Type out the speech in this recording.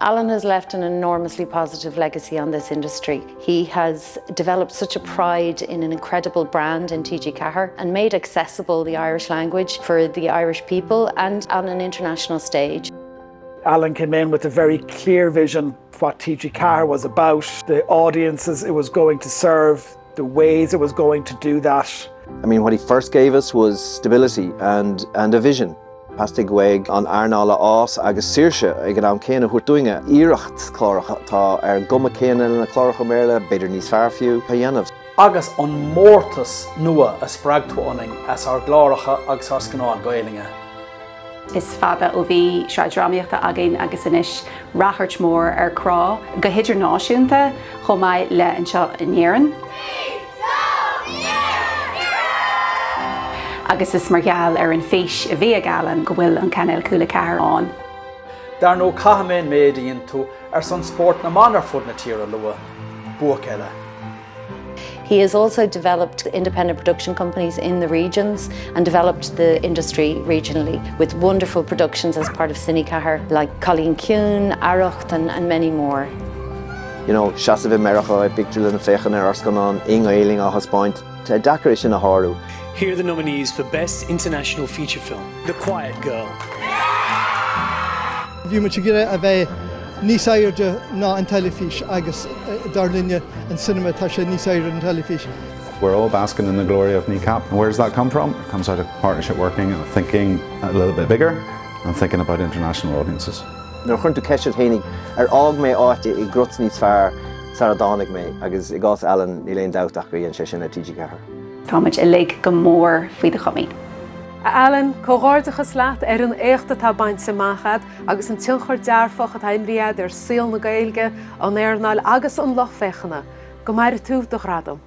Alan has left an enormously positive legacy on this industry. He has developed such a pride in an incredible brand in TG Ceathair and made accessible the Irish language for the Irish people and on an international stage. Alan came in with a very clear vision of what TG Ceathair was about, the audiences it was going to serve, the ways it was going to do that. I mean, what he first gave us was stability and, and a vision. Theastaigh uaidh an earnáil a fhás agus saoirse ag an am céanna a thabhairt dúinne iarracht cláracha atá ar an gcuma céanna le na cláracha Béarla, b'fhéidir níos fearr fiú, a dhéanamh. Agus an mórtas nua a spreag tú ionainn as ár gcláracha agus ár scannáin Gaelainne. Is fada ó bhí sraith drámaíochta againn agus anois ráchairt mhór ar Crá go hidirnáisiúnta chomh maith le anseo in Éirinn. Agus is mar gheall ar an bhfís a bhí ag Alan go bhfuil an cainéal Cúla 4 ann. Dar ndóigh caithfidh mé an méid a dhein tú ar son spórt na mban ar fud na tíre a lua. Buaic eile. He has also developed independent production companies in the regions and developed the industry regionally with wonderful productions as part of Cine Ceathair like Cailín Ciúin, Arracht and, and many more. You know, seasamh i Meiriceá i bpictiúrlann ag féachaint ar ár scannán i nGaelainn á thaispeáint, tá deacair é sin a shárú. Here are the nominees for Best International Feature Film, The Quiet Girl. Bhí muid ag iarraidh a bheith níos airde ná an teilifís agus dar linne an cinema tá sé níos airde an teilifís. We're all basking in the glory of Kneecap. And where does that come from? It comes out of partnership working and thinking a little bit bigger and thinking about international audiences. Nuair a chuireann tú ceist ort féinig, ar fhág mé áit i gcrot níos fearr sara dtáinig mé? Agus i gcás Alan, níl aon dabht ach gur dhein sé sin le TG4. Táimid uilig go mór faoi do chomaoin. A Alan, comhghairdeachas leat ar an éacht atá bainte amach agat agus an tionchar dearfach atá imrithe agat ar saol na Gaeilge, an earnáil agus an lucht féachana. Go maire tú do ghradam.